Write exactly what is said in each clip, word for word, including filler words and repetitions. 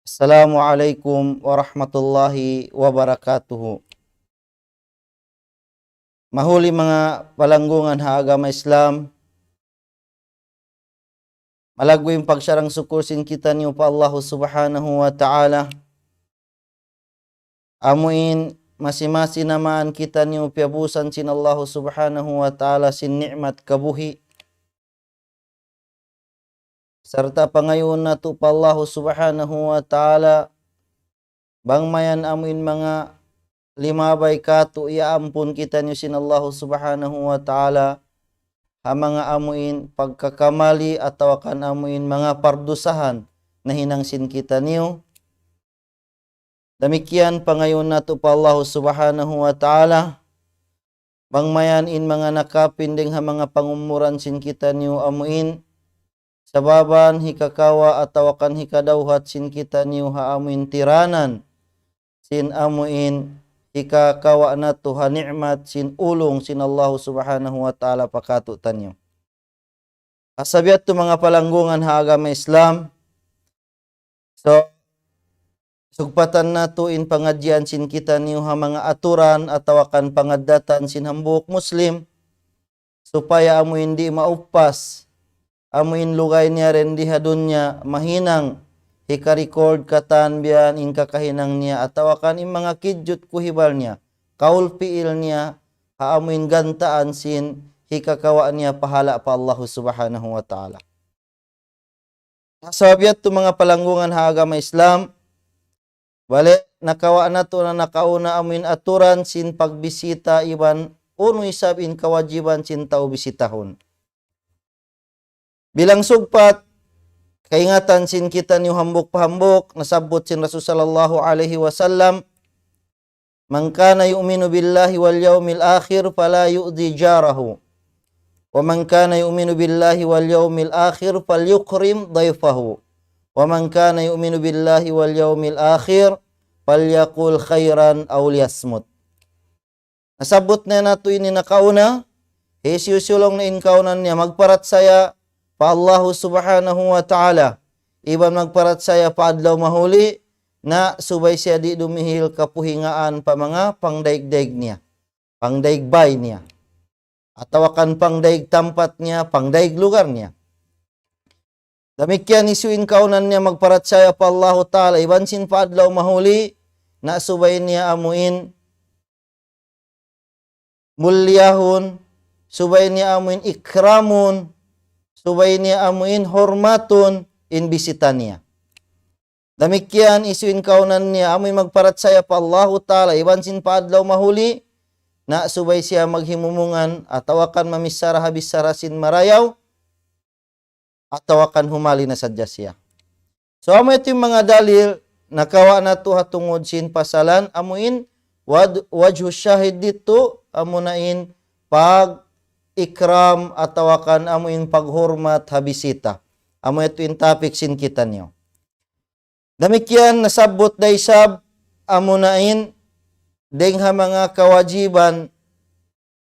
Assalamu alaykum warahmatullahi wabarakatuh. Mahuli manga palanggungan ha agama Islam, malaggu' in pagsarang-sukul sin kitaniyu pa Allahu Subhanahu wa Ta'ala. Amu in masi-masi na man kitaniyu piyabusan sin Allahu Subhanahu wa Ta'ala sin ni'mat kabuhi'. Sarta' pangayuun natu' pa Allahu Subhanahu wa Ta'ala, bang mayan amu in manga limabay katu' iyaampun kitaniyu sin Allahu Subhanahu wa Ta'ala, ha manga amu in pagkakamali atawa kan amu in manga pardusahan nahinang sin kitaniyu. Damikkiyan pangayuun natu' pa Allahu Subhanahu wa Ta'ala, bang mayan in manga nakapinding ha manga pangumuran sin kitaniyu amu in, sababan hikakawa' atawa kan hikadawhat sin kitaniyu ha amu in tiranan, sin amu in hikakawa' natu' ha ni'mat sin ulung sin Allahu Subhanahu wa Ta'ala pa katu'taniyu. Asabiat tu manga palanggungan ha agama Islam. So, sugpatan natu' in pangadjian sin kitaniyu ha manga aturan atawa kan pangaddatan sin hambuuk Muslim, supaya amu in di' mauppas, amu in lugay niya dindi ha dunya, mahinang hika-record katan biya' yan in kakahinang niya atawa kan in manga kijut kuhibal niya, kaul pi'il niya, ha amu in gantaan sin hikakawa' niya pahala' pa Allahu Subhanahu wa Ta'ala. Sabab yadtu manga palanggungan ha agama Islam, bale nakawa' natu' na nakauna amu in aturan sin pagbisita iban unu isab in kawajiban sin tau bisitahun. Bilang sugpat, kaingatan sin kitaniyu hambuuk pa hambuuk, nasabbut sin Rasul sallallahu alayhi wasallam, من كان يؤمن بالله واليوم الآخر فلا يؤذ جاره، ومن كان يؤمن بالله واليوم الآخر فليكرم ضيفه، ومن كان يؤمن بالله واليوم الآخر فليقل خيرا أو ليصمت. Nasabbut na natu' ini nakauna, hisiyu-siyu laung niya in kaunan niya magparachaya pa Allahu Subhanahu wa Ta'ala, iban magparachaya pa adlaw mahuli, na subay siya di' dumihil kapuhingaan pa manga pangdaig-daig niya, pangdaig bay niya, atawa kan pangdaig tampat niya, pangdaig lugar niya. Damikkiyan hisiyu in kaunan niya magparachaya pa Allahu Ta'ala, iban sin pa adlaw mahuli, na subay niya amu in mulyahun, subay niya amu in ikramun, subay niya amu in hurmatun in bisita niya. Damikkiyan hisiyu in kaunan niya amu in magparachaya pa Allahu Ta'ala iban sin pa adlaw mahuli, na subay siya maghimumungan atawa kan mamichara ha bichara sin marayaw, atawa kan humali na sadja siya. So, amu yadtu in manga dalil, nakawa' natu' ha tungud sin pasalan, amu in wad-, wajhu shahid didtu, amu na in pag-ikram atawa kan amu in paghurmat ha bisita. Amu yadtu in topic sin kitaniyu. Damikkiyan nasabbut da isab amu na in dayng ha manga kawajiban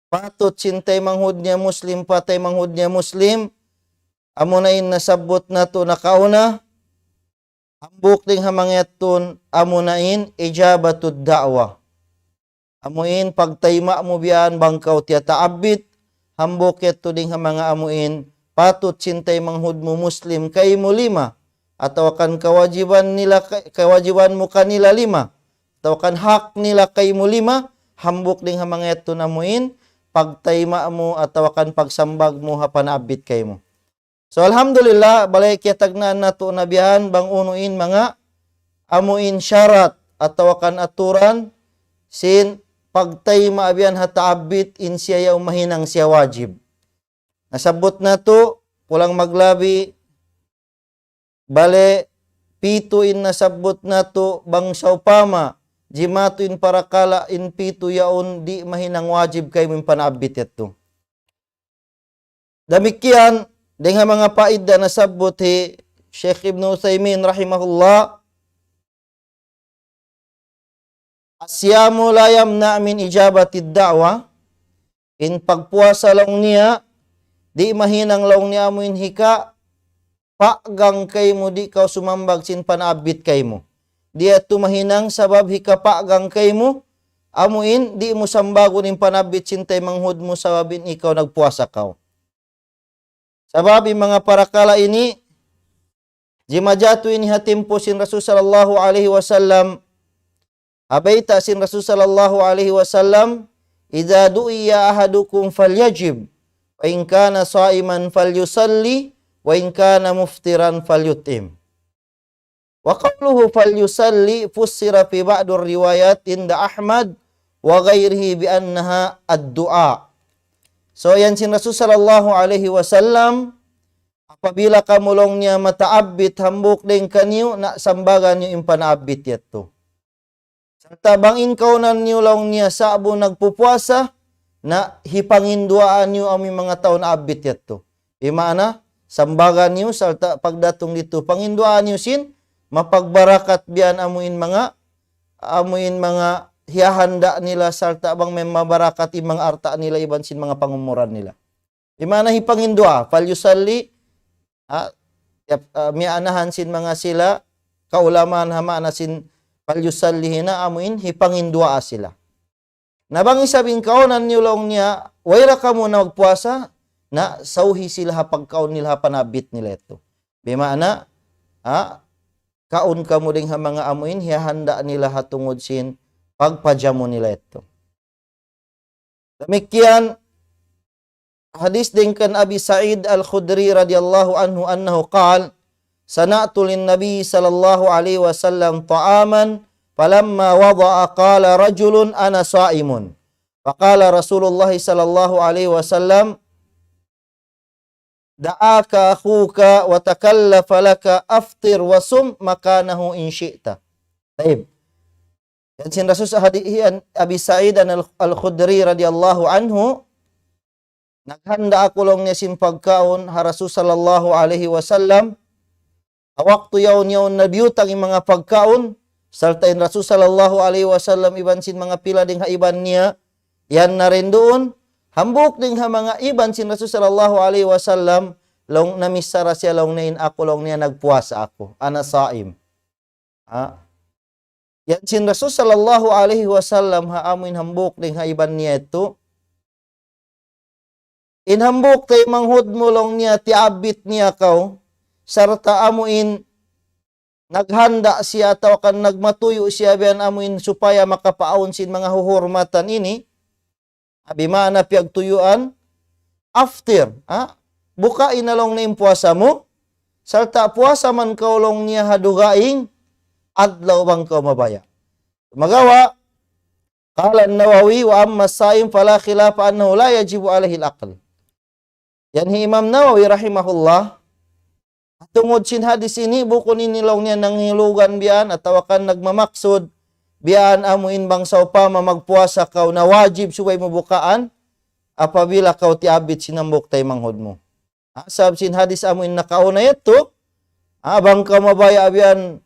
patut sin taymanghud niya Muslim pa taymanghud niya Muslim, amu na in nasabbut natu' nakauna, hambuuk dayng ha manga yadtu, amu na in ijabatud da'wa. Amu in pagtayma' mu biya' yan bang kaw tiyataabbit, hambuuk yadtu dayng ha manga amu in patut sin taymanghud mu Muslim kaymu lima, atawa kan kawajiban nila ka-, kawajiban mu kanila lima, atawa kan hak nila kaymu lima, hambuuk dayng ha manga yadtu amu in pagtayma' mu atawa kan pagsambag mu ha panaabbit kaymu. So, alhamdulillah, bale kiyatagnaan natu' na biya' yan bang unu in manga amu in sharat atawa kan aturan sin pagtayma' biya' yan ha taabbit in siya yaun mahinang siya wajib. Nasabbut natu', kulang maglabi, bale pitu in nasabbut natu', bang sawpama jimatu in parakala' in pitu yaun di' mahinang wajib kaymu in panaabbit yadtu. Damikkiyan, dayng ha manga paida nasabbut hi Sheikh Ibn Uthaymin rahimahullah, الصيام لا يمنع من إجابة الدعوة. In pagpuasa laung niya, di' mahinang laung niya amu in hika-, pa'gang kaymu, di' kaw sumambag sin panaabbit kaymu. Di' yadtu mahinang sabab hikapagang kaymu, amu in di' mu sambagun in panaabbit sin taymanghud mu sabab in ikaw nagpuasa kaw. Sabab in manga parakala' ini, jimajatu ini ha timpu sin Rasul sallallahu alayhi wasallam, ha bayta' sin Rasul sallallahu alayhi wasallam, إذا دعي أحدكم فليجب، وإن كان صائما فليصل، وإن كان مفطرا فليطعم. وقوله فليصل فسر في بعض الروايات عند أحمد وغيره بأنها الدعاء. So, yan sin Rasul sallallahu alayhi wasallam, apabila kamu laung niya mataabbit hambuuk dayn kaniyu, na sambagan niyu in panaabbit yadtu. Sarta' bang in kaunan niyu laung niya sa'bu nagpupuasa, na hipanginduwaa niyu amu in manga tau naabbit yadtu. Di' maana, sambagan niyu, sarta' pagdatung didtu, panginduwaa niyu sin, mapagbarakat biya' amu in manga, amu in manga hiyahanda' nila, sarta' bang may mabarakat in manga alta' nila iban sin manga pangumuran nila. Di' maana hipanginduwaa, فليصل, ha, yap-, ah, miyaanahan sin manga sila, kaulamaan ha maana sin فليصل hina amu in hipanginduwaa sila. Na bang isab in kaunan niyu laung niya, way ra kamu na magpuasa, na sauhi sila ha pagkaun nila ha panaabbit nila yadtu. Di' maana, ha, kaun kamu dayn ha manga amu in, hiyahanda' nila ha tungud sin pagpajamu nila yadtu. Damikkiyan, hadis dayn kan Abi Sa'id Al-Khudri radiyallahu anhu annahu qal, صنعت للنبي صلى الله عليه وسلم طعاما فلما وضع قال رجل أنا صائم. فقال رسول الله صلى الله عليه وسلم دعاك أخوك وتكلف لك أفطر وصم مكانه إن شئت. Tayyib. Yan sin Rasul sa hadis hi an Abi Sa'id an Al-, Al-Khudri radiyallahu anhu, naghanda' aku laung niya sin pagkaun ha Rasul sallallahu alayhi wasallam, ha waktu yaun-yaun na biyutang in manga pagkaun, sarta' in Rasul sallallahu alayhi wasallam iban sin manga pila dayn ha iban niya, yan na rin duun, hambuuk dayn ha manga iban sin Rasul sallallahu alayhi wasallam, laung namichara siya laung niya in aku laung niya nagpuasa aku, أنا صائم. Ha? Yan sin Rasul sallallahu alayhi wasallam ha amu in hambuuk dayn ha iban niya yadtu, in hambuuk taymanghud mu laung niya tiyaabbit niya kaw, sarta' amu in naghanda' siya atawa kan nagmatuyu' siya biya' amu in supaya makapaawn sin manga huhurmatan ini, ha, bimaana piyagtuyuan, aftir, ha? Bukain na laung niya in puasa mu, sarta' puasa man kaw laung niya ha dugaing adlaw bang kaw mabaya'. Sumagawa', قال النووي وأما الصائم فلا خلاف أنه لا يجب عليه الأكل. Yan hi Imam Nawawi rahimahullah, tungud sin hadis ini, bukun ini laung niya nanghilugan biya' yan, atawa kan nagmamaksud biya' yan amu in bang sawpama magpuasa kaw na wajib subay mu bukaan, apabila kaw tiyaabbit sin hambuuk taymanghud mu. Ha, sabab sin hadis amu in nakauna yadtu, ha, bang kaw mabaya' biya' yan,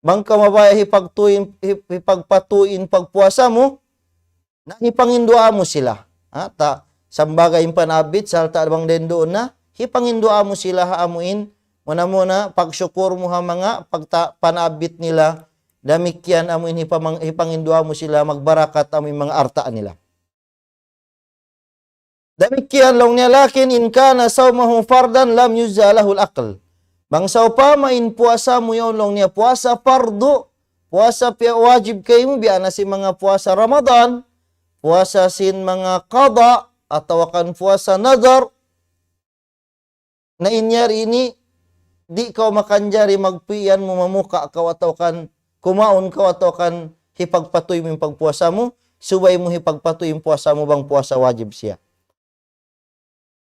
bang kaw mabaya' hipagtuy, hip-, hipagpatuy in pagpuasa mu, na hipanginduwaa mu sila. Ha, ta-, sambagay in panaabbit, sarta' bang dayn duun na, hipanginduwaa mu sila ha amu in, muna-muna, pagsukur mu ha manga, pagta-, panaabbit nila, damikkiyan amu in hipamang-, hipanginduwaa mu sila, magbarakat amu in manga alta' nila. Damikkiyan laung niya, لكن إن كان صومه فرضا لم يجز له الأكل. Bang sawpama in puasa mu yaun laung niya puasa fardu, puasa piya wajib kaymu, biya' na sin manga puasa Ramadan, puasa sin manga qada, atawa kan puasa nadar, na in yari ini, di' kaw makanjari magpiyan mu mamuka kaw atawa kan kumaun kaw atawa kan hipagpatuy mu in pagpuasa mu, subay mu hipagpatuy in puasa mu bang puasa wajib siya.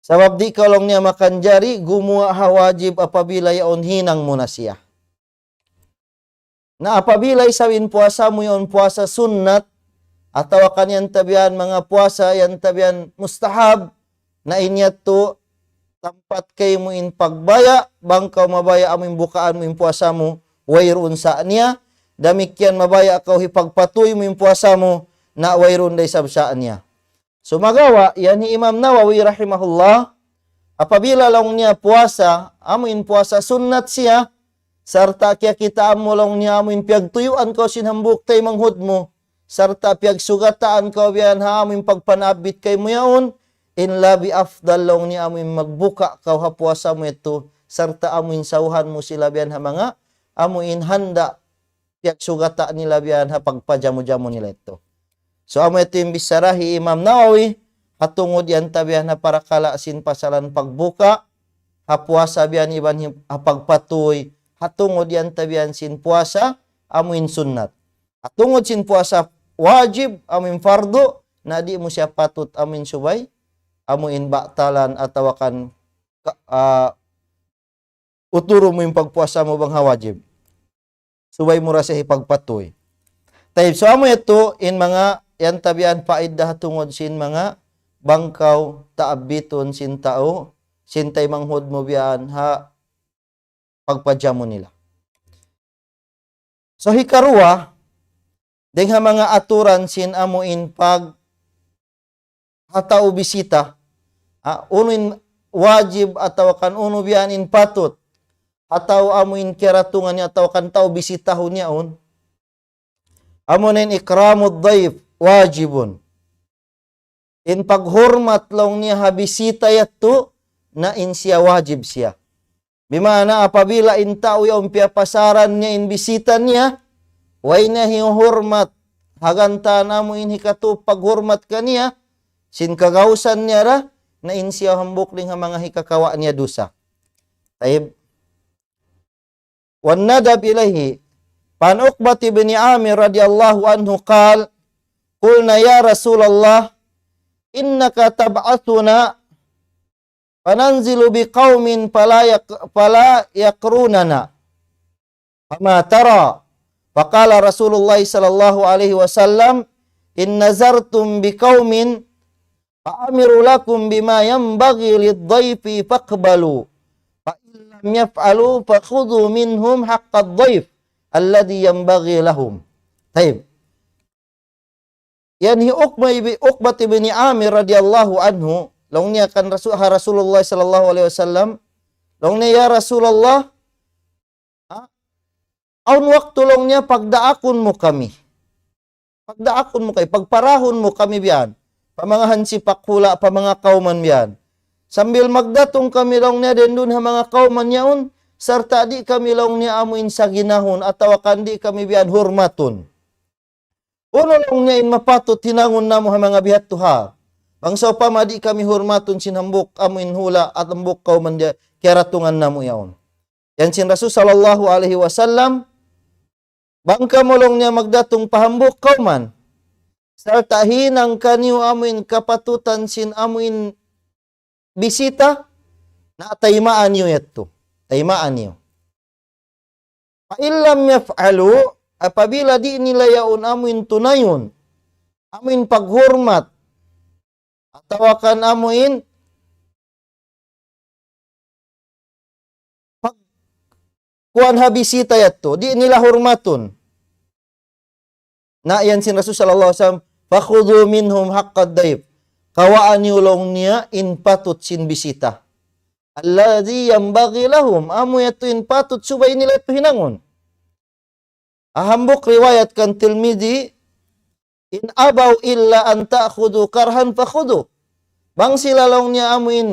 Sabab di' kaw laung niya makanjari gumuwa' ha wajib apabila yaun hinang mu na siya. Na apabila isab in puasa mu yaun puasa sunnat, atawa kan yan tabihan manga puasa yan tabihan mustahab, na in yadtu tampat kaymu in pagbaya', bang kaw mabaya' amu in bukaan mu in puasa mu, wayruun sa' niya, damikkiyan mabaya' kaw hipagpatuy mu in puasa mu, na wayruun da isab sa' niya. Sumagawa', yan hi Imam Nawawi rahimahullah, Apabila laung niya puasa, amu in puasa sunnat siya, sarta' kiyakitaan mu laung niya amu in piyagtuyuan kaw sin hambuuk taymanghud mu, sarta' piyagsugataan kaw biya' ha amu in pagpanabbit kaymu yaun, in labi afdal laung niya amu in magbuka kaw ha puasa mu yadtu, sarta' amu in sawhan mu sila biya' ha manga, amu in handa' piyagsugata' nila biya' ha pagpajamu-jamu nila yadtu. So, amu yadtu in bichara hi Imam Nawawi, ha tungud yan ta biya' ha parakala' sin pasalan pagbuka, ha puasa biya' iban hi-, ha pagpatuy, ha tungud yan ta biya' sin puasa, amu in sunnat. Ha tungud sin puasa wajib, amu in fardu, na di' mu siya patut, amu in subay, amu in batalan atawa kan ka-, ah, uturu mu in pagpuasa mu bang ha wajib. Subay mu ra siya hipagpatuy. Tayyib, so amu yadtu in manga yan ta biya' paidda ha tungud sin manga bang kaw taabbitun sin tau, sin taymanghud mu biya' ha pagpajamu nila. So hikaruwa, dayng ha manga aturan sin amu in pag ha tau bisita, ah, unu in wajib atawa kan unu biya' in patut, ha tau amu in kiyaratungan niya atawa kan tau bisitahun niya yaun. Amu na in ikramud dayf wajibun. In paghurmat laung niya ha bisita yadtu, na in siya wajib siya. Bima'na apabila in tau yaun piyapasaran niya in bisita niya, way niya hiyuhurmat, ha ganta' amu in hikatu paghurmat kaniya, sin kagausan niya ra, na in siya hambuuk dayng ha manga hikakawa' niya dusa. Tayyib. والندب إليه. فعن عقبة بن عامر رضي الله عنه قال: قلنا يا رسول الله إنك تبعثنا فننزل بقوم فلا يق-، فلا يقروننا، فما ترى؟ فقال رسول الله صلى الله عليه وسلم: إن نزلتم بقوم فعمروا لكم بما ينبغي للضيف فاقبلوا، فإن لم يفعلوا فخذوا منهم حق الضيف الذي ينبغي لهم. Tayyib. Yan hi Uqbah ibi-, Uqbah ibn Amir radiyallahu anhu, laung niya kan Rasul, ha Rasulullah sallallahu alayhi wasallam, laung niya, "Ya Rasulullah, ha? Awn waktu," laung niya, "pagdaakun mu kami. Pagdaakun mu kami, pagparahun mu kami biyan. Pa manga hansipak hula', pa manga kawman biyan. Sambil magdatung kami," laung niya, "dayn duun ha manga kawman yaun, sarta' di' kami," laung niya, "amu in saginahun, atawa kan di' kami biyan hurmatun." Unu laung niya in mapatut hinangun namu' ha manga biya' ha yadtu ha? Bang sawpama di' kami hurmatun sin hambuuk amu in hula' atawa hambuuk kawman di' kiyaratungan namu' yaun. Yan sin Rasul sallallahu alayhi wasallam, "Bang kamu," laung niya, "magdatung pa hambuuk kawman, sarta' hinang kaniyu amu in kapatutan sin amu in bisita, na taymaan niyu yadtu. Taymaan niyu. فإن لم يفعلوا, apabila di' nila yaun amu in tunayun, amu in paghurmat, atawa kan amu in pag-, kuwan ha bisita yadtu, di' nila hurmatun." Na yan sin Rasul sallallahu alayhi wasallam, "فخذوا منهم حق الضيف." Kawaa niyu laung niya in patut sin bisita. "الذي ينبغي لهم." Amu yadtu in patut subay nila yadtu hinangun. Ha hambuuk riwayat kan Tirmidhi, "إن أبوا إلا أن تأخذوا كرها فخذوا." Bang sila laung niya amu in,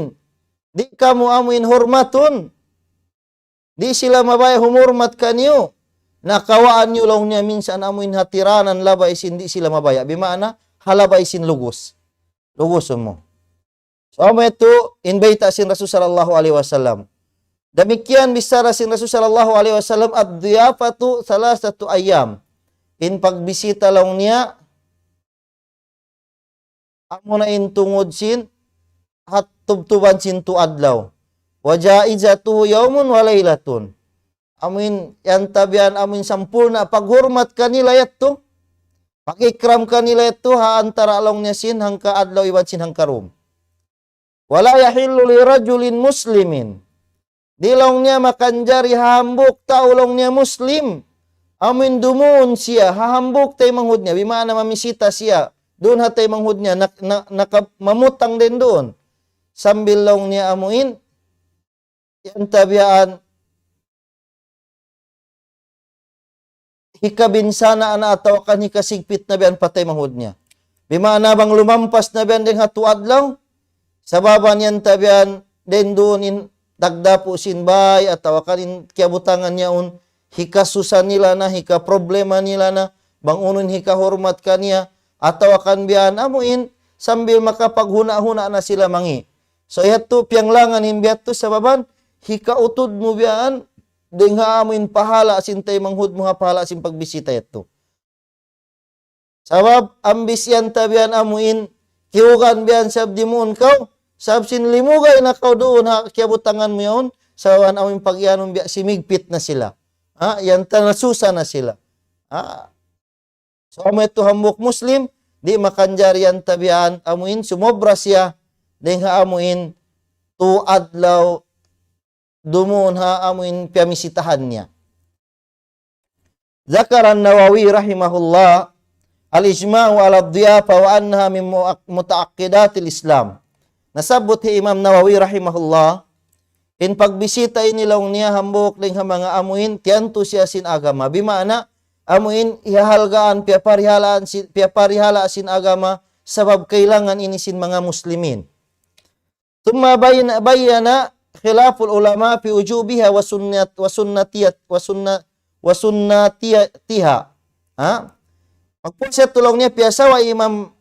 di' kamu amu in hurmatun, di' sila mabaya' humurmat kaniyu, na kawaa niyu laung niya minsan amu in ha tiranan labay sin di' sila mabaya'. Bima'na, ha labay sin lugus. Lugusun mu. So, amu yadtu in bayta' sin Rasul sallallahu alayhi wasallam. Damikkiyan bichara sin Rasul sallallahu alayhi wasallam, "الضيافة ثلاثة أيام." In pagbisita laung niya, amu na in tungud sin, ha tubtuban sin tu adlaw. "وجائزته يوم وليلة." Amu in, yan ta biyan, amu in sampurna' paghurmat kanila yadtu. Pag-ikram kanila yadtu, ha antara' laung niya sin hangka adlaw iban sin hangka dum. "ولا يحل لرجل مسلم." Di' laung niya makanjari ha hambuuk tau laung niya Muslim. Amu in dumuun siya, ha hambuuk taymanghud niya, bima'na mamisita siya. Duun ha taymanghud niya, nak-, na-, naka-, mamutang dayn duun. sambil laung niya amuin, yan ta biya' yan, hikabinsanaan atawa kan hikasigpit na biya' yan pa taymanghud niya. Bimaana bang lumampas na biya' yan dayn ha tū adlaw, sabab yan ta biya' yan dayn duun in tagdapu' sin bāy atawa kan in kiyabutangan niya yaun, hikasusa nila na, hikaproblema nila na, bang unu in hikahurmat kaniya, atawa kan biya' yan amuin, sambil makapaghuna'-huna' na sila mangi'. So, yadtu piyanglangan in biya' yadtu sabab yan, hikautud mu biya' yan, dayn ha amuin pahala' sin taymanghud mu ha pahala' sin pagbisita yadtu. Sabab, ambis yan ta biya' yan amuin, kiyugan biya' yan sabab dimuun kaw, sabab sin limugay na kaw duun ha kiyabutangan mu yaun, sabab yan amuin pagiyanun biya' simigpit na sila. Ha? Yan ta nasusa na sila. Ha? So, amu yadtu hambuuk Muslim, di' makanjari yan ta biya' yan amuin, sumobra siya, dayn ha amuin, tū adlaw, dumaun ha amuin piyamisitahan niya. ذكر النووي رحمه الله الإجماع على الضيافة وأنها من متعقدات الإسلام. Nasabbut hi Imam Nawawi rahimahullah, in pagbisita ini laung niya hambuuk dayn ha manga amuin tiyantu siya sin agama. Bimaana, amuin hiyahalgaan, piyaparihalaan sin, piyaparihala sin agama, sabab kailangan ini sin manga muslimin. ثم بين، بين خلاف العلماء في وجوبها وسنة، وسنتيت، وسنة، وسنتيتها. Ha? Pagpuas yadtu laung niya piyasawa Imam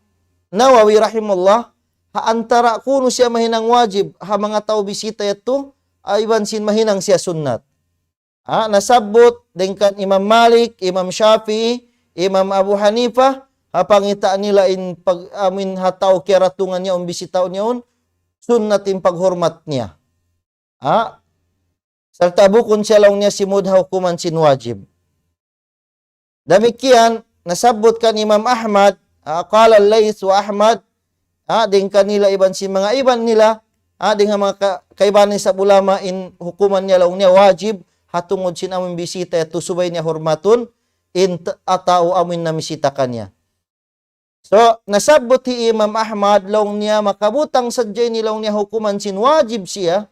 Nawawi rahimahullah, ha antara' kunu' siya mahinang wajib, ha manga tau bisita yadtu, iban sin mahinang siya sunnat. Ha, nasabbut dayn kan Imam Malik, Imam Shafi'i, Imam Abu Hanifa, ha pangita' nila in pag-, amuin ha tau kiyaratungan niya yaun, bisitaun niya yaun, sunnat in paghurmat niya. Ha? Sarta' bukun siya laung niya simud ha hukuman sin wajib. Damikkiyan, nasabbut kan Imam Ahmad, ah, قال الليث وأحمد, ah, dayn kanila iban sin manga iban nila, ah, dayn ha manga ka-, kaibanan isab ulama in hukuman niya laung niya wajib, ha tungud sin amuin bisita yadtu subay niya hurmatun, in t-, tau amuin namisita kaniya. So, nasabbut hi Imam Ahmad laung niya makabutang sadja ini laung niya hukuman sin wajib siya,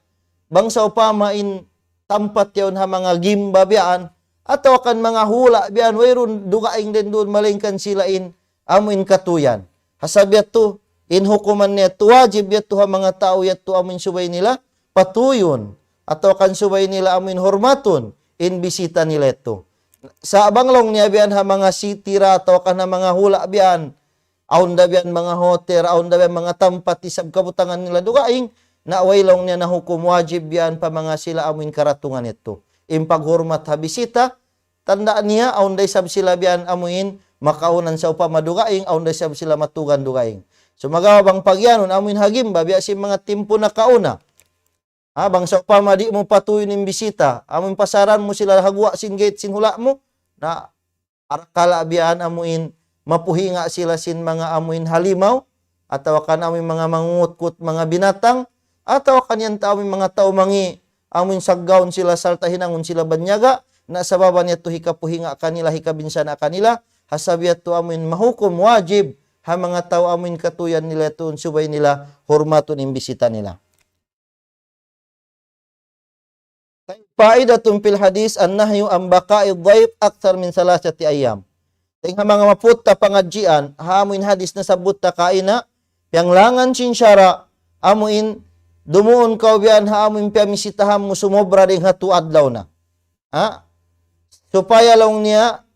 bang sawpama in tampat yaun ha manga gimba biya' yan, atawa kan manga hula' biya' yan, wayruun dugaing dayn duun, malaingkan sila in amuin katuyan. Ha sabab yadtu, in hukuman niya yadtu wajib yadtu ha manga tau yadtu amuin subay nila patuyun, atawa kan subay nila amuin hurmatun, in bisita nila yadtu. Sa' bang laung niya biya' yan ha manga city ra atawa kan ha manga hula' biya' yan, awn da biya' yan manga hotel, awn da biya' yan manga tampat isab kabutangan nila dugaing, na way laung niya nahukum wajib biya' yan pa manga sila amuin karatungan yadtu. In paghurmat ha bisita, tanda' niya, awn da isab sila biya' yan amuin makaunan sawpama dugaing, awn da isab sila matugan dugaing. Sumagawa' bang pagiyanun amuin ha gimba, biya' sin manga timpu nakauna. Ha, bang sawpama di' mu patuyun in bisita, amuin pasaran mu sila ha guwa' sin gate sin hula' mu, na arakala' biya' yan amuin mapuhinga' sila sin manga amuin halimaw, atawa kan amuin manga mangungutkut manga binatang, atawa kan yan ta amuin manga tau mangi', amuin saggawun sila sarta' hinangun sila banyaga', na sabab niya yadtu hikapuhinga' kanila, hikabinsana' kanila, ha sabab yadtu amuin mahukum wajib, ha manga tau amuin katuyan nila yadtu subay nila hurmatun in bisita nila. فائدة في الحديث النهي عن بقاء الضيف أكثر من ثلاثة أيام. Dayn ha manga maputa pangadjian, ha amuin hadis nasabbut ta kaina, piyanglangan sin sara', amuin dumuun kaw biya' yan ha amuin piyamisitahan mu sumobra dayn ha tū adlaw na. Ha? Supaya laung niya,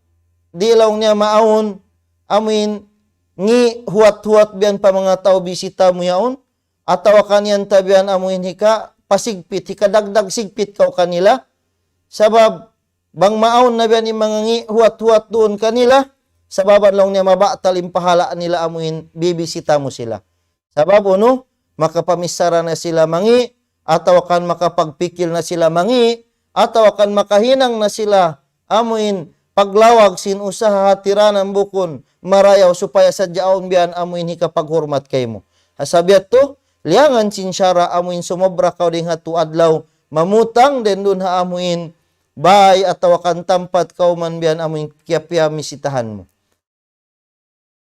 di' laung niya maawn, amuin ngi' huwat-huwat biya' yan pa manga tau bisita mu yaun, atawa kan yan ta biya' yan amuin hikapasigpit, hikadagdag sigpit kaw kanila. Sabab, bang maawn na biya' yan in manga ngi' huwat-huwat duun kanila, sababan laung niya mabatal in pahala' nila amuin bibisita mu sila. Sabab unu, makapamichara na sila mangi', atawa kan makapagpikil na sila mangi', atawa kan makahinang na sila amuin paglawag sin usaha hatiranan bukun marayaw supaya sadja awn biya' yan amuin hikapaghurmat kaymu. Ha sabab yadtu, liyangan sin sara' amuin sumobra kaw dayn ha tū adlaw, mamutang dayn duun ha amuin bay atawa kan tampat kaw man biya' yan amuin kiyapiyamisitahan mu.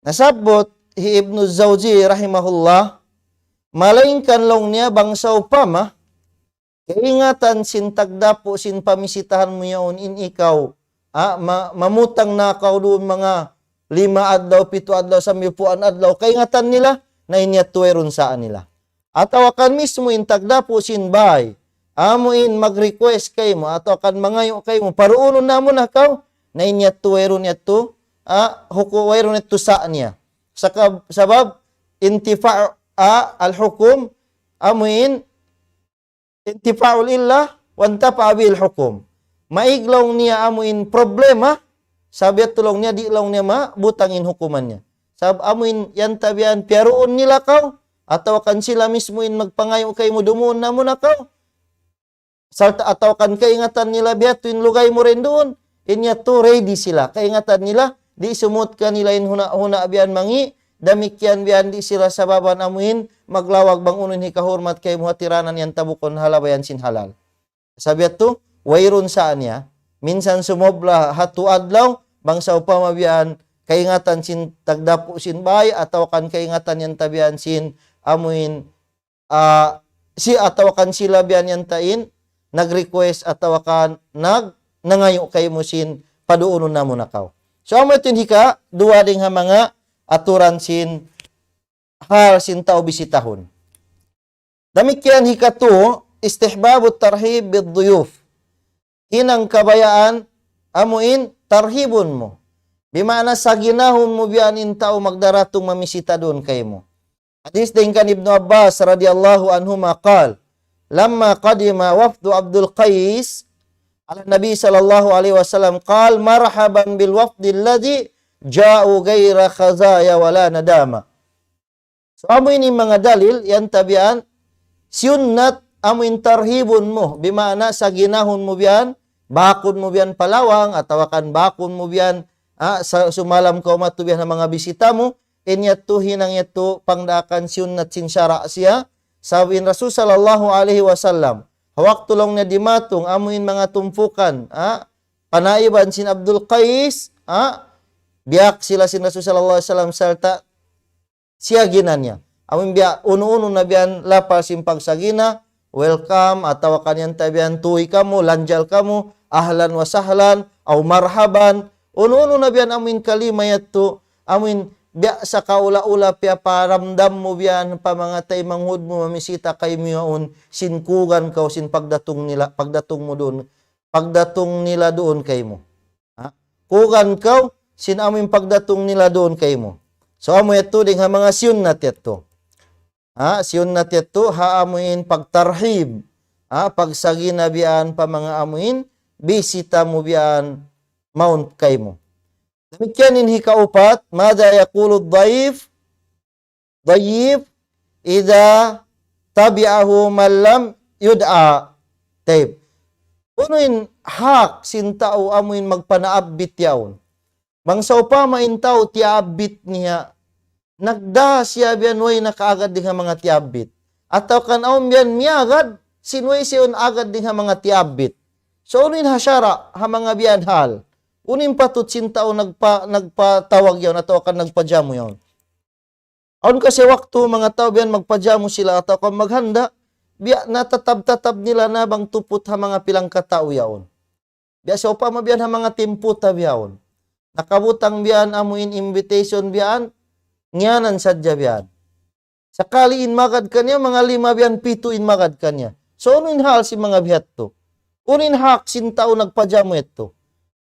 Nasabbut hi Ibnu Jawzi rahimahullah, Malaingkan laung niya bang sawpama, kaingatan sin tagdapu' sin pamisitahan mu yaun in ikaw, ah, ma-, mamutang na kaw duun manga lima adlaw, pitu adlaw, sambipuan adlaw, kaingatan nila, na in yadtu wayruun saan nila. Atawa kan mismu in tagdapu' sin bāy, amu in mag-request kaymu, atawa kan mangayu' kaymu, paruunun namu' na kaw, na in yadtu wayruun yadtu, ah, huku-, wayruun yadtu saan niya. Saka-, sabab, intifa', ah, al-hukum, amu in, intifa'ul illah, wa intafa'a bihil hukum. Maig laung niya amu in problema, sabab yadtu laung niya, di' laung niya mabutang in hukuman niya. Sabab amu in yan tabian piyaruun nila kaw, atawa kan sila mismu in magpangayu' kaymu dumuun namu' na kaw. Sarta' atawa kan kaingatan nila biyadtu in lugay mu rin duun, in yadtu ready sila. Kaingatan nila, di' sumut kanila in huna-huna biyan mangi', damikkiyan biyan di' sila sababan amu in maglawag bang unu in hikahurmat kaymu ha tiranan yan ta bukun ha labayan sin halal. Sabab yadtu, wayruun saan niya, minsan sumubla ha tu adlaw, bang sawpama biyan, kaingatan sin tagdapu' sin bāy, atawa kan kaingatan yan tabian sin amu in, ah, si-, atawa kan sila biyan yan tain, nag-request, atawa kan nag-, nangayu' kaymu sin, paduunun namu' na kaw. So, amu yadtu in hika, duwa dayn ha manga aturan sin hal sin tau bisitahun. Damikkiyan hikatu, istihbabu tarhib bid duyuf. Hinang kabayaan amu in tarhibun mu. Bimaana saginahun mu biyan in tau magdaratung mamisita duun kaymu. Hadis dayn kan Ibnu Abbas radiyallahu anhuma qal, لما قدم وفد عبد القيس على النبي صلى الله عليه وسلم قال: مرحبا بالوفد الذي جاءوا غير خزايا ولا ندامة. So, amu ini manga dalil, yan tabian, siyunnat amu in tarhibun mu, bimaana saginahun mu biyan, bakun mu biyan pa lawang, atawa kan bakun mu biyan, ah, sa-, sumalam kaw madtu biyan ha manga bisita mu, in yadtu hinang yadtu pangdaakan siyunnat sin sara' siya, sabab in Rasul sallallahu alayhi wasallam, ha waktu laung niya dimatung, amu in manga tumpukan, ah, panaiban sin Abdul Qais, ah, biyak sila sin Rasul sallallahu alayhi wasallam sarta' siyagina niya. Amu in biya' unu-unu na biyan lapal sin pagsagina, welcome, atawa kan yan tabian tuy kamu, lanjal kamu, ahlan wa sahlan, aw marhaban, unu-unu na biyan amu in kalima yadtu, amu in biya' sa kaula-ula piyaparamdam mu biyan pa manga taymanghud mu mamisita kaymu yaun, sin kugan kaw, sin pagdatung nila, pagdatung mu duun, pagdatung nila duun kaymu. Ha? Kugan kaw, sin amu in pagdatung nila duun kaymu. So, amu yadtu dayn ha manga siyunnat yadtu. Ha, siyunnat yadtu, ha amu in pagtarhib. Ha, pagsagina biyan pa manga amu in, bisita mu biyan mawn kaymu. Damikkiyan in hikaupat, ماذا يقول الضيف ضيف إذا تبعه من لم يدع. Tayyib. Unu in hak sin tau amu in magpanaabbit yaun? Bang sawpama in tau tiyabbit niya, nagdā siya biyan way nakaagad dayn ha manga tiyabbit. Atawa kan awn biyan miyagad, sin way siya yaun agad dayn ha manga tiyabbit. So, unu in ha sara', ha manga biyan hal? Unu in patut sin tau nagpa-, nagpatawag yaun, atawa kan nagpajamu yaun? Awn kasi waktu manga tau biyan magpajamu sila atawa kan maghanda', biya' na tatab-tatab nila na bang tuput ha manga pilangka tau yaun. Biya' sawpama biyan ha manga timpu ta biyaun. Nakabutang biyan amu in invitation biyan, ngiyanan sadja biyan. Sakali in magad kaniya, manga lima biyan, pitu in magad kaniya. So, unu in hal sin manga bihadtu? Unu in hak sin tau nagpajamu yadtu?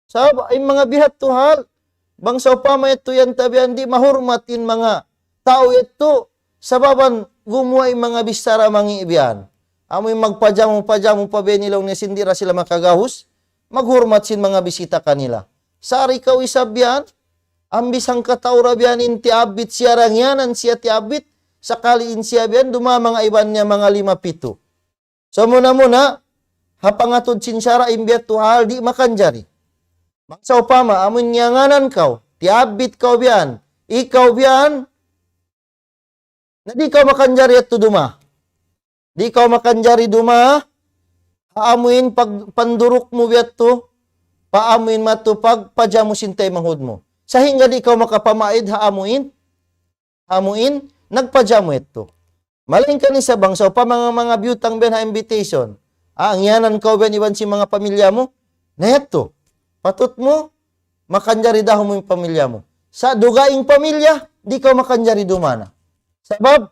Sabab in manga bihadtu hal, bang sawpama yadtu yan tabian di' mahurmat in manga tau yadtu, sababan gumuwa' in manga bichara mangi' biyan. Amu in magpajamu-pajamu pa biyan laung niya sin di' da sila makagahus, maghurmat sin manga bisita kanila. Sari kaw isab biyan, ambi sangka tau ra biyan in tiyabbit siya ra ngiyanan siya tiyabbit, sakali in siya biyan, dumā manga iban niya manga lima pitu. So, muna-muna, ha pangatud sin sara' in bihadtu hal di' makanjari. Bang sawpama, amun ngiyanganan kaw, tiyabbit kaw biyan, ikaw biyan, na di' kaw makanjari yadtu dumā. Di' kaw makanjari dumā, ha amuin pag-, panduruk mu biyadtu, pa amuin madtu pagpajamu sin taymanghud mu. Sahingga di' kaw makapamaid ha amuin, ha amuin nagpajamu yadtu. Malayngkan isab bang sawpama manga biyutang biyan ha invitation. Ah, ngiyanan kaw biyan iban sin manga pamilya mu. Na yadtu. Patut mu, makanjari dahun mu in pamilya mu. Sa' dugaing pamilya, di' kaw makanjari dumana. Sabab,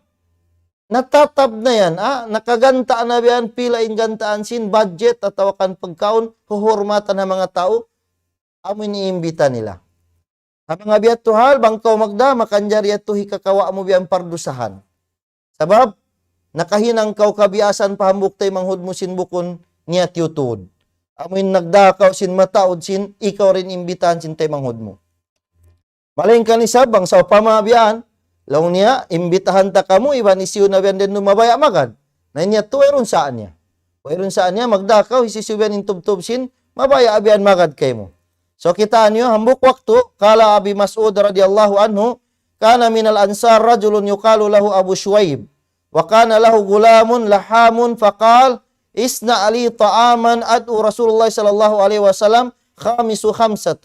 natatab na yan, ah, nakaganta' na biyan pila in gantaan sin budget atawa kan pagkaun, huhurmatan ha manga tau, amu in iimbita nila. Ha manga biya' yadtu hal, bang kaw magdā, makanjari yadtu hikakawa' mu biyan pardusahan. Sabab, nakahinang kaw kabiyasan pa hambuuk taymanghud mu sin bukun niya tiyutuud. Amu in nagdā kaw sin mataud sin, ikaw da in imbitahan sin taymanghud mu. Malayngkan isab bang sawpama biyan, laung niya, imbitahan ta kamu, iban hisiyu na biyan didtu mabaya' magad. Na in yadtu, wayruun saan niya. Wayruun saan niya, magdā kaw, hisiyu-siyu biyan in tubtub sin, mabaya' biyan magad kaymu. So, kitaa niyu, hambuuk waktu, قال أبي مسعود رضي الله عنه، كان من الأنصار رجل يقال له أبو شويب، وكان له غلام لحام، فقال: اصنع لي طعاما أدعو رسول الله صلى الله عليه وسلم خامس خمسة.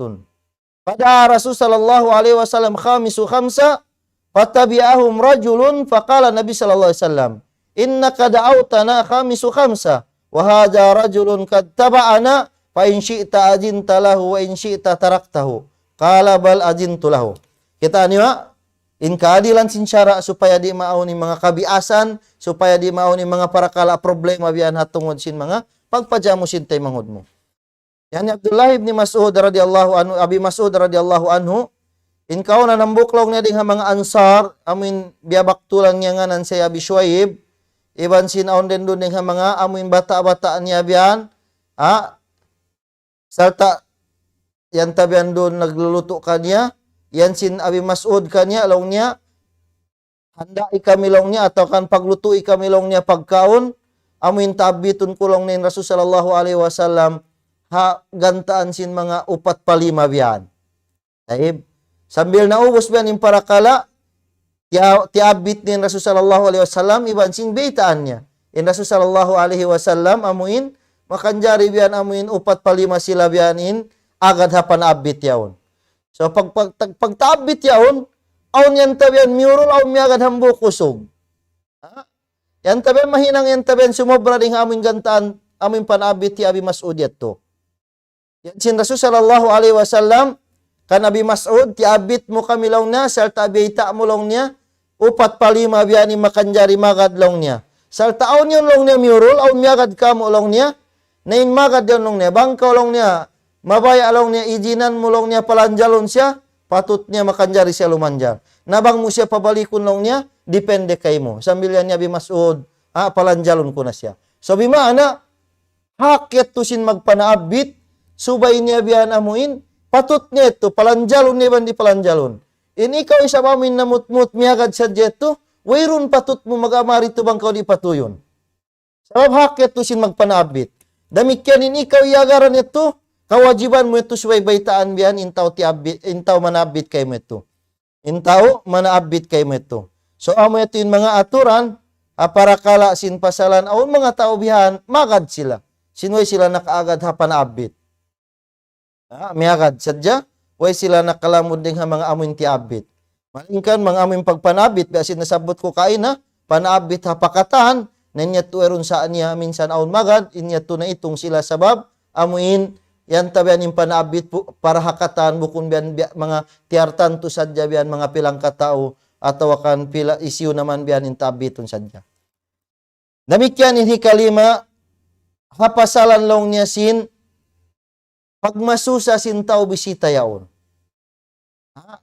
فدعا رسول صلى الله عليه وسلم خامس خمسة، فتبعهم رجل، فقال النبي صلى الله عليه وسلم: إنك دعوتنا خامس خمسة، وهذا رجل قد تبعنا، فإن شئت أذنت له وإن شئت تركته. قال: بل أذنت له. Kitaa niyu, in kaadilan sin sara' supaya di' maawn in manga kabiyasan, supaya di' maawn in manga parakala' problema biyan ha tungud sin manga pagpajamu sin taymanghud mu. Yan hi Abdullah ibn Mas'ud radiyallahu anhu, Abi Mas'ud radiyallahu anhu, in kaw na hambuuk laung niya dayn ha manga Ansar, amuin biyabaktulan niya ngānan siya Abi Shuaib, iban sin awn didtu dayn ha manga amuin bata'-bata' niya biyan, ha? Sarta' yan tabiyan duun naglulutu' kaniya, yan sin Abi Mas'ud kaniya, laung niya, handai kami laung niya, atawa kan paglutu'i kami laung niya pagkaun, amuin taabbitun ku laung niya in Rasul sallallahu alayhi wasallam, ha gantaan sin manga upat pa lima biyan. Tayyib. Sambil naubus biyan in parakala', tiya-, tiyaabbit niya in Rasul sallallahu alayhi wasallam, iban sin baytaan niya. In Rasul sallallahu alayhi wasallam, amuin, makanjari biyan amuin upat pa lima sila biyan in, agad ha panaabbit yaun. So, pag, pag, tag-, pagtaabbit yaun, awn yan tabiyan miyurul, awn miyagad hambuuk usug. Ha? Yan tabiyan mahinang yan tabiyan sumubra dayn ha amuin gantaan, amuin panaabbit hi Abi Mas'ud yadtu. Yan sin Rasul sallallahu alayhi wasallam, kan Abi Mas'ud, tiyaabbit mu kami laung niya, sarta' biyayta' mu laung niya, upat pa lima biyan in makanjari magad laung niya. Sarta' awn yan laung niya miyurul, awn miyagad kāmu' laung niya, na in magad yan laung niya, bang kaw laung niya, mabaya' laung niya, ijinan mu laung niya palanjalun siya, patut niya makanjari siya lumanjal. Na bang mu siya pabalikun laung niya, depende kaymu. Sambil yan hi Abi Mas'ud, ah, palanjalun ku na siya. So, bimaana, hak yadtu sin magpanaabbit, subay niya biyan amuin, patut niya yadtu, palanjalun niya iban di' palanjalun. In ikaw isab amuin namut-mut miyagad sadja yadtu, wayruun patut mu mag-amari tu bang kaw di' patuyun. Sabab hak yadtu sin magpanaabbit. Damikkiyan in ikaw iyagaran yadtu, kawajiban mu yadtu subay baytaan biyan in tau tiyaabbit, in tau manaabbit kaymu yadtu. In tau manaabbit kaymu yadtu. So, amu yadtu in manga aturan, ha parakala' sin pasalan, awn manga tau bihan, magad sila. Sin way sila nakaagad ha panaabbit. Ha, miyagad sadja, way sila nakalamud dayn ha manga amuin tiyaabbit. Malayngkan manga amuin pagpanaabbit, biya' sin nasabbut ku kaina, panaabbit ha pakatan, na in yadtu wayruun sa niya minsan awn magad, in yadtu naitung sila sabab, amuin, yan tabiyan in panaabbit pu-, para ha katan, bukun biyan, biya', manga tiyartantu sadja biyan, manga pilang katau, atawa kan pila hisiyu na man biyan in taabbitun sadja. Damikkiyan in hikalima, ha pasalan laung niya sin, pagmasusa sin tau bisita yaun. Ha?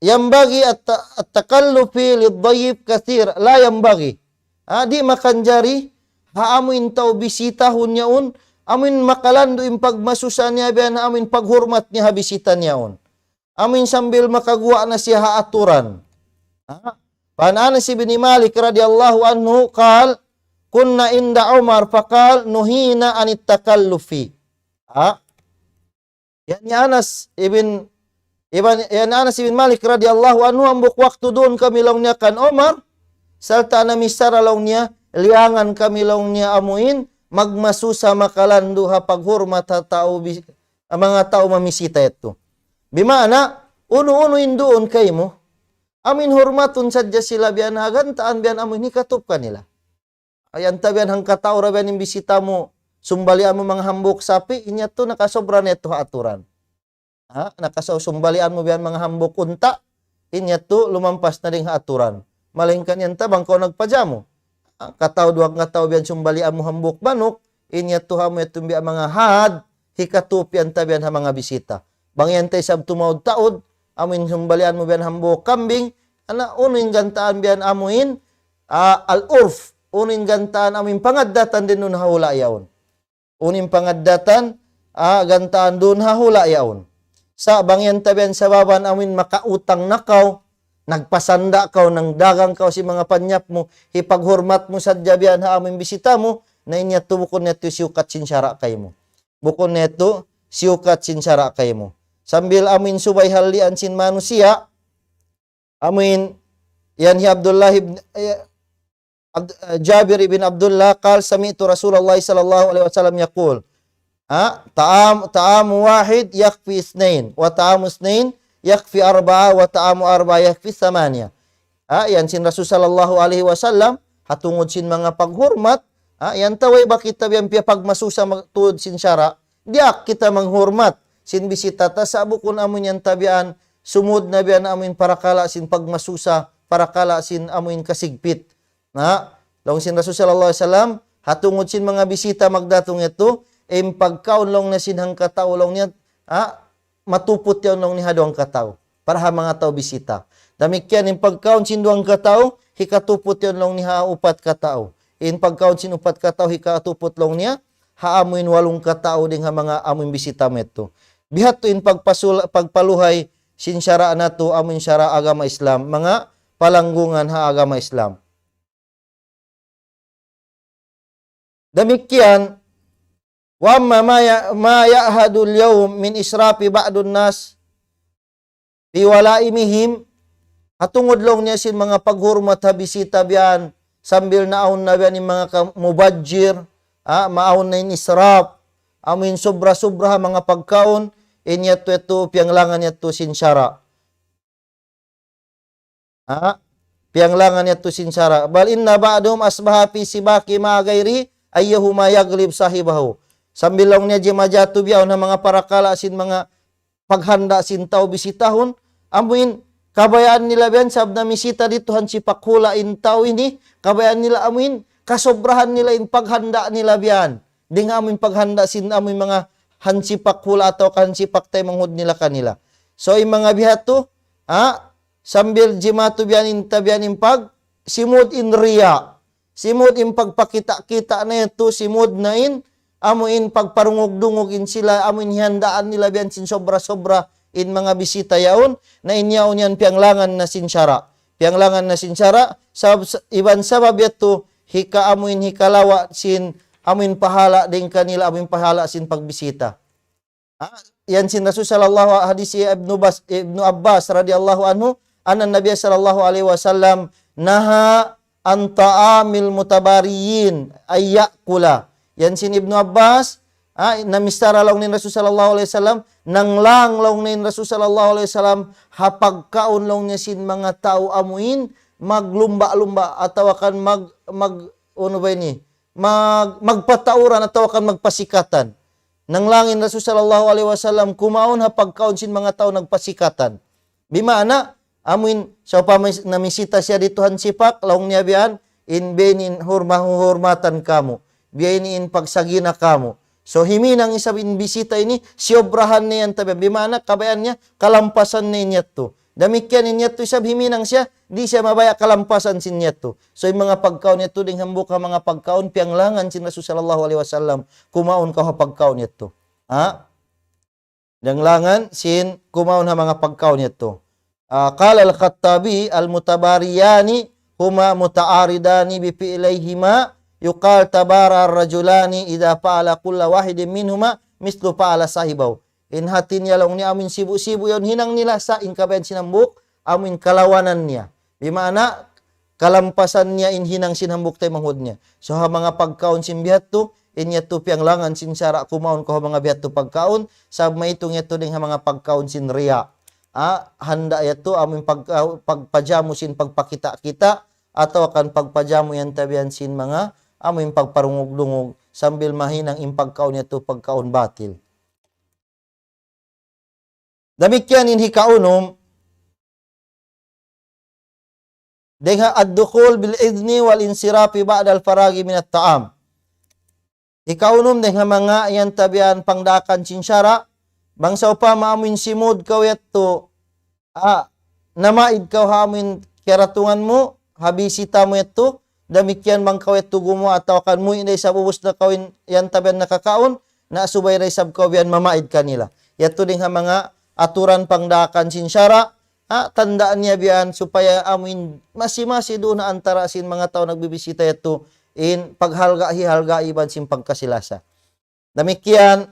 ينبغي الت-، التكلف للضيف كثيرا، لا ينبغي. Ha, di' makanjari, ha amuin tau bisitahun yaun, amuin makalandu' in pagmasusa niya biyan, amuin paghurmat niya ha bisita niya yaun. Amuin sambil makaguwa' na siya ha aturan. Ha? فعن أنس بن مالك رضي الله عنه قال: كنا عند عمر فقال: نهينا عن التكلف. Ha? Yan hi Anas ibn, ibn, yan hi Anas ibn Malik radiyallahu anhu, hambuuk waktu duun kami laung niya kan Umar, sarta' namichara laung niya, liyangan kami laung niya amuin, magmasusa makalandu' ha paghurmat ha tau bi-, ha manga tau mamisita yadtu. Bimaana, unu-unu in duun kaymu, Amuin hurmatun sadja sila biya' na gantaan biya' amuin hikatup kanila. Ay, anta biya' hangkatau ra biya' in bisita mu, sumbalian mu manga hambuuk sapi', in yadtu nakasobra na yadtu ha aturan. Ha? Nakasaw sumbalian mu biya' manga hambuuk unta', in yadtu lumampas na dayn ha aturan. Malaingkan yan ta bang kaw nagpajamu. Ha? Katau duwa katau biya' sumbalian mu hambuuk manuk, in yadtu ha amu yadtu biya' manga had, hikatup yan ta biya' ha manga bisita. Bang yan ta isab tumaud-taud, amuin sumbalian mu biya' hambuuk kambing, ana unu in gantaan biya' amuin, ah, al-urf, unu in gantaan amuin pangaddatan duun ha hula' yaun. Unu in pangaddatan, ah, gantaan duun ha hula' yaun. Sa' bang yan ta biya' sababan amuin makautang na kaw, nagpasanda' kaw, nangdagang kaw sin manga panyap mu, hipaghurmat mu sadja biya' ha amuin bisita mu, na in yadtu bukun yadtu siyukat sin sara' kaymu. Bukun yadtu siyukat sin sara' kaymu. Sambil amuin subay hallian sin manusiya', amuin yan hi Abdullah ibn, eh, Abd-, eh, Jabir ibn Abdullah قال سمعت رسول الله صلى الله عليه وسلم يقول, ha? طعام، طعام واحد يكفي اثنين، وطعام اثنين يكفي أربعة، وطعام أربعة يكفي ثمانية. Ha, yan sin Rasul sallallahu alayhi wasallam, ha tungud sin manga paghurmat, ha, yan ta way ba kita biya' piyapagmasusa mag-, tuud sin sara', diyaak kita manghurmat sin bisita ta sa' bukun amuin yan ta biya' sumud na biya' amuin parakala' sin pagmasusa, parakala' sin amuin kasigpit. Na, laung sin Rasul sallallahu alayhi wasallam, ha tungud sin manga bisita magdatung yadtu, in pagkaun laung niya sin hangkatau laung niya, ha, matuput yan laung niya ha duwang katau. Para ha manga tau bisita. Damikkiyan in pagkaun sin duwang katau, hikatuput yan laung niya ha upat katau. In pagkaun sin upat katau, hikatuput laung niya, ha amuin walung katau dayn ha manga amuin bisita mu yadtu. Bihadtu in pagpasul-, pagpaluhay sin sara' natu' amuin sara' agama Islam. Manga palanggungan ha agama Islam. Damikkiyan, وأما ما ي-، ما يعهد اليوم من إسراف بعض الناس في ولائمهم, ha tungud laung niya sin manga paghurmat ha bisita biya' yan, sambil naawn na biya' yan in manga ka-, mubajjir, ha, maawn na in israf, amuin sobra-sobra ha manga pagkaun, in yadtu, yadtu, piyanglangan yadtu sin sara'. Ha? Piyanglangan yadtu sin sara'. بل إن بعضهم أصبح في سباق مع غيره أيهما يغلب صاحبه. Sambil laung niya jimatu biya' yan ha manga parakala' sin manga paghanda' sin tau bisitahun. Amuin kabayaan nila biya' yan sabab namisita didtu hansipak hula' in tau ini. Kabayaan nila amuin kasobrahan nila in paghanda' nila biya' yan. Dayn ha amuin paghanda' sin amuin manga hansipak hula' atawa ka hansipak taymanghud nila kanila. So, in manga bihadtu, ha? Sambil jimatu biya' yan in ta biya' yan in pag, simud in riya. Simud in pagpakita'-kita' na yadtu, simud na in, amuin pagparungug-dungug in sila, amuin hihandaan nila biya' yan sin sobra-sobra in manga bisita yaun, na in yaun yan piyanglangan na sin sara'. Piyanglangan na sin sara', sabab, iban sabab yadtu, hika amuin hikalawa' sin, amuin pahala' dayn kanila, amuin pahala' sin pagbisita. Ha? Yan sin Rasul sallallahu, hadis Ibnu Bas-, Ibnu Abbas radiyallahu anhu, أن النبي صلى الله عليه وسلم نهى عن طعام المتباريين أن يأكل. Yan sin Ibnu Abbas, ha, namisara laung niya in Rasul sallallahu alayhi wasallam, nanglang laung niya in Rasul sallallahu alayhi wasallam, ha pagkaun laung niya sin manga tau amuin, maglumba-lumba, atawa kan mag, mag, unu ba ini? Mag, magpatauran atawa kan magpasikatan. Nanglang in Rasul sallallahu alayhi wasallam kumaun ha pagkaun sin manga tau nagpasikatan. Bima'na, amuin, sawpama namisita siya didtu hansipak, laung niya biya' yan, in biya' ini in hurma-, huhurmatan kamu. Biya' ini in pagsagina kamu. So, himinang isab in bisita ini, siyobrahan niya yan ta biya' yan. Bima'na, kabayaan niya, kalampasan niya in yadtu. Damikkiyan in yadtu isab himinang siya, di' siya mabaya' kalampasan sin yadtu. So, in manga pagkaun yadtu, dayn hambuuk ha manga pagkaun, piyanglangan sin Rasul sallallahu alayhi wasallam, kumaun kaw ha pagkaun yadtu. Ha? Piyanglangan sin kumaun ha manga pagkaun yadtu. Ah, قال الخطابي: المتباريان هما متعارضان بفعليهما، يقال تبارى الرجلان إذا فعل كل واحد منهما مثل فعل صاحبه. In hati niya laung niya amuin sibu'-sibu' yaun hinang nila sa' in kabayaan sin hambuuk, amuin kalawanan niya. Bima'na, kalampasan niya in hinang sin hambuuk taymanghud niya. So, ha manga pagkaun sin bihadtu, in yadtu piyanglangan sin sara' kumaun kaw ha manga bihadtu pagkaun, sabab maitung yadtu dayn ha manga pagkaun sin riya. ah, handa yadtu, amu in pag-, ah, pagpajamu sin pagpakita'-kita', atawa kan pagpajamu yan tabian sin manga, amu in pagparungug-dungug, sambil mahinang in pagkaun yadtu, pagkaun batil. Damikkiyan in hikaunum, dayng ha الدخول بالإذن والانصراف بعد الفراغ من الطعام. Hikaunum dayng ha manga yan tabian pangdaakan sin sara', bang sawpama amu in simud kaw yadtu, ah, namaid kaw ha amu in kiyaratungan mu, ha bisita mu yadtu, damikkiyan bang kaw yadtu gumuwa' atawa kan muwi' na isab ubus na kaw in yan tabian nakakaun, na subay na isab kaw biyan mamaid kanila. Yadtu dayng ha manga aturan pangdaakan sin sara', ah, tanda' niya biyan supaya amu in masi-masi duun ha antara' sin manga tau nagbibisita yadtu, in paghalga'-hihalga' iban sin pagkasi-lasa. Damikkiyan,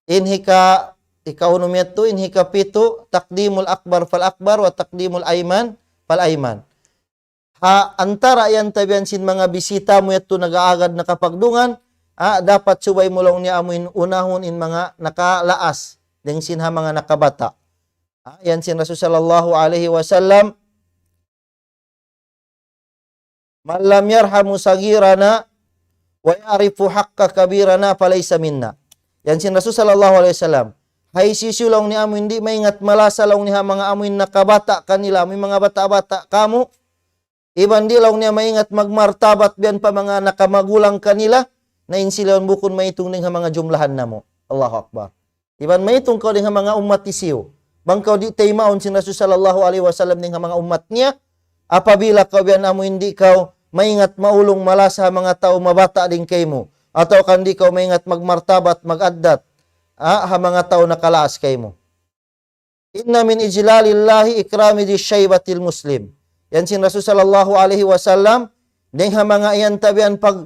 in hika-, hikaunum yadtu, in hikapitu, تقديم الأكبر فالأكبر وتقديم الأيمن فالأيمن. Ha antara' yan tabian sin manga bisita mu yadtu nag-aagad nakapagdungan, ah, dapat subay mu laung niya amu in unahun in manga nakalaas, dayng sin ha manga nakabata'. Ah, yan sin Rasul sallallahu alayhi wasallam, من لم يرحم صغيرنا ويعرف حق كبيرنا فليس منا. Yan sin Rasul sallallahu alayhi wasallam. Hisiyu-siyu laung niya amu in di' maingat malasa laung niya ha manga amu in nakabata' kanila, amu in manga bata'-bata' kamu, iban di' laung niya maingat magmartabat biyan pa manga nakamagulang kanila, na in sila yaun bukun maitung dayng ha manga jumlahan namu'. Allahu Akbar. Iban maitung kaw dayng ha manga ummat hisiyu. Bang kaw di' taymaun sin Rasul sallallahu alayhi wasallam dayng ha manga ummat niya, apabila kaw biyan amu in di' kaw maingat maulung malasa ha manga tau mabata' dayng kaymu, atawa kan di' kaw maingat magmartabat, mag-addat, ah, ha manga tau nakalaas kaymu. إن من إجلال الله إكرام ذي الشيبة المسلم. Yan sin Rasul sallallahu alayhi wasallam, dayng ha manga yan tabian pag-,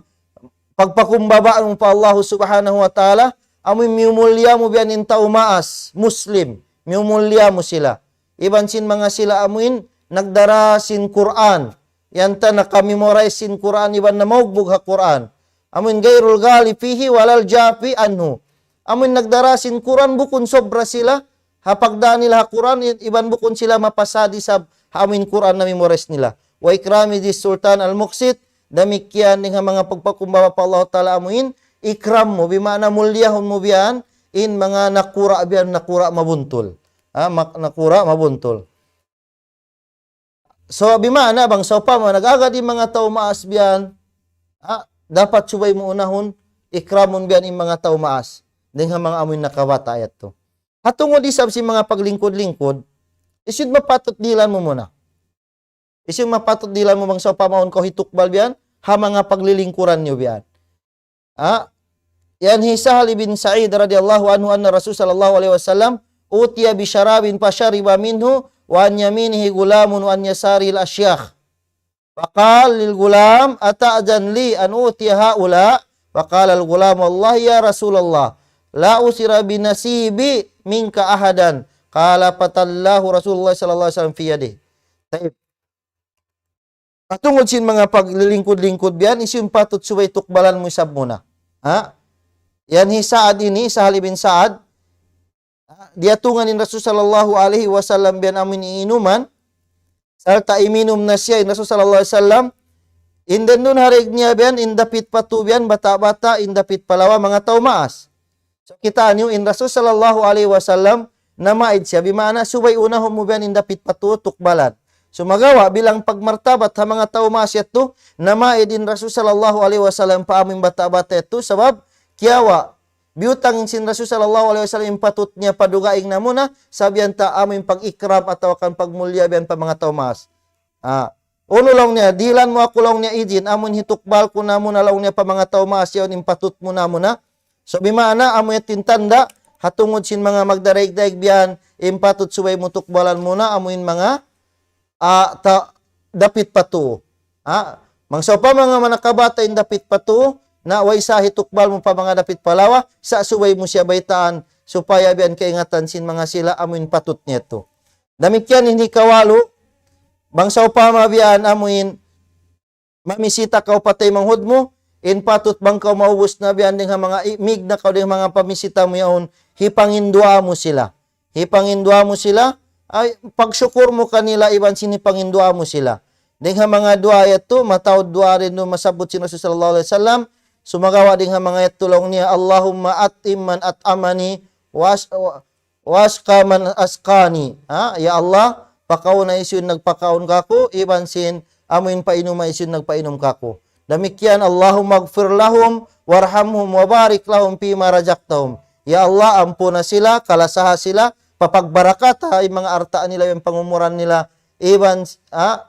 pagpakumbaba mu pa Allahu subhanahu wa ta'ala, amu in miyumulliya mu biyan in tau maas, Muslim, miyumulliya mu sila. Iban sin manga sila amu in nagdara sin Qur'an, yan ta naka-memorize sin Qur'an iban namaugbug ha Qur'an. Amu in غير الغالي فيه ولا الجافي عنه. Amu in nagdara sin Qur'an bukun sobra sila, ha pagdara nila ha Qur'an, i-, iban bukun sila mapasad isab ha amu in Qur'an na-memorize nila. وإكرام ذي السلطان المقسط, damikkiyan dayng ha manga pagpakumbaba pa Allah Ta'ala amu in, ikram mu, bima'na mulliyahun mu biyan, in manga nakura' biyan, nakura' mabuntul. Ha, mak-, nakura' mabuntul. So, bima'na bang sawpama nag-agad in manga tau maas biyan, ah, dapat subay mu unahun, ikramun biyan in manga tau maas. Dayng ha manga amu in nakabata' yadtu. Ha tungud isab sin manga paglingkud-lingkud, hisiyu in mapatut dihilan mu muna. Hisiyu in mapatut dihilan mu bang sawpama awn kaw hitukbal biyan, ha manga paglilingkuran niyu biyan. Ah, yan hi Sahal ibn Sa'id radiyallahu anhu anna Rasul sallallahu alayhi wasallam أتي بشراب فشرب منه وعن يمينه غلام وعن يساره الأشياخ. فقال للغلام: أتأذن لي أن أعطي هؤلاء؟ فقال الغلام: والله يا رسول الله لا أثر بنصيبي منك أحدا. قال: فتلاه رسول الله صلى الله عليه وسلم في يده. Tayyib. Ha tungud sin manga paglilingkud-lingkud biyan, hisiyu in patut subay tukbalan mu isab muna. Ha? Yan hi Sa'ad ini, Sahal ibn Sa'ad. Ha? Diyatungan in Rasul sallallahu alayhi wasallam biyan amu in iinuman. Sarta' iminum na siya in Rasul sallallahu alayhi wasallam. In dendun harig niya biyan, in dapit pa tu biyan, bata'-bata', in dapit pa lawa, manga tau maas. So, kitaa niyu in Rasul sallallahu alayhi wasallam, namaid siya, bima'na subay unahun mu biyan in dapit pa tu tukbalan. Sumagawa', bilang pagmartabat ha manga tau maas yadtu, namaid in Rasul sallallahu alayhi wasallam pa amu in bata'-bata' yadtu, sabab, kiyawa', biyutang sin Rasul sallallahu alayhi wasallam in patut niya padugaing na muna, sabab yan ta amu in pag-ikram atawa kan pagmulliya biyan pa manga tau maas. Ah, unu laung niya, dihilan mu aku laung niya idin, amu in hitukbal ku na muna laung niya pa manga tau maas yaun in patut mu na muna. So, bima'na, amu yadtu in tanda', ha tungud sin manga magdaraig-daig biyan, in patut subay mu tukbalan muna, amu in manga, ah, ta-, dapit pa tuu. Ah, bang sawpama manga nakabata' in dapit pa tuu, na way sa hitukbal mu pa manga dapit pa lawa, sa' subay mu siya baytaan, supaya biyan kaingatan sin manga sila amu in patut niya tu. Damikkiyan in hikawalu, bang sawpama biyan amu in mamisita kaw pa taymanghud mu, in patut bang kaw maubus na biyan dayng ha manga i-, mig na kaw dayng ha manga pamisita mu yaun, hipanginduwaa mu sila. Hipanginduwaa mu sila, ay, pagsukur mu kanila iban sin hipanginduwaa mu sila. Dayn ha manga duwaa yadtu, mataud duwaa dayn duun masabbut sin Rasul sallallahu alayhi wasallam, sumagawa' dayn ha manga yadtu laung niya, اللهم أطعم من أطعمني وأس-، وأسق من أسقاني. Ha? Ya Allah, pakauna hisiyu in nagpakaun kāku', iban sin amuin painuma hisiyu in nagpainum kāku'. Damikkiyan, اللهم اغفر لهم وارحمهم وبارك لهم فيما رزقتهم. Ya Allah, ampuna sila, kalasaha sila, papagbarakata in manga alta' nila, in pangumuran nila, iban, ha,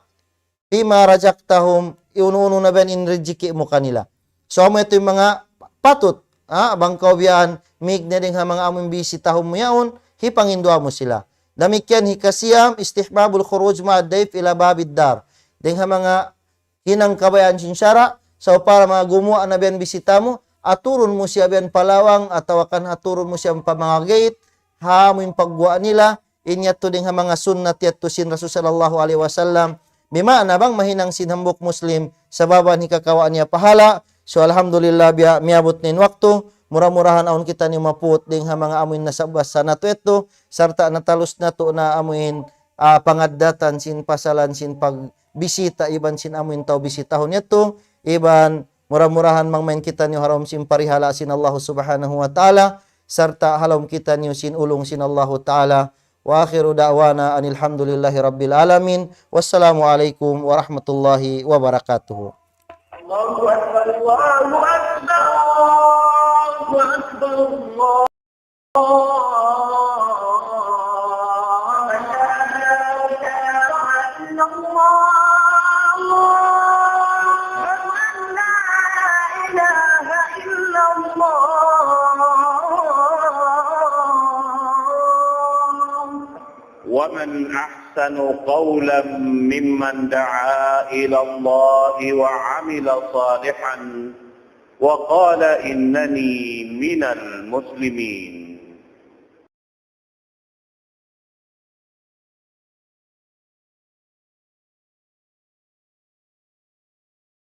فيما رزقتهم, unu-unu na biya' yan in rijiki' mu kanila. So, amu yadtu in manga patut, ha, bang kaw biya' yan, mīg na dayn ha manga amuin bisitahun mu yaun, hipanginduwaa mu sila. Damikkiyan hikasiyam, استحباب الخروج مع الضيف إلى باب الدار. Dayn ha manga hinang kabayaan sin sara', saupama gumuwa' na biya' yan bisita mu, aturun mu siya biya' yan pa lawang, atawa kan aturun mu siya pa manga gate, ha amuin pagguwa' nila, in yadtu dayn ha manga sunnat yadtu sin Rasul sallallahu alayhi wasallam. Bima'na bang mahinang sin hambuuk Muslim, sababan hikakawa' niya pahala'. So, alhamdulillah, biya' miyabut na in waktu, mura-murahan awn kitaniyu mapuut dayn ha manga amuin nasabasa natu' yadtu, sarta' natalus natu' na amuin, ah, pangaddatan sin pasalan sin pagbisita iban sin amuin tau bisitahun yadtu, iban mura-murahan mangmain kitaniyu ha lawm sin parihala' sin Allahu Subhanahu wa Ta'ala, sarta' ha lawm kitaniyu sin ulung sin Allahu Ta'ala. وآخر دعوانا أن الحمد لله رب العالمين. والسلام عليكم ورحمة الله وبركاته. الله أكبر، الله أكبر، الله أكبر، الله أكبر. أشهد أن لا إله إلا الله. أشهد أن لا إله إلا الله. ومن أحسن قولا ممن دعا إلى الله وعمل صالحا وقال إنني من المسلمين.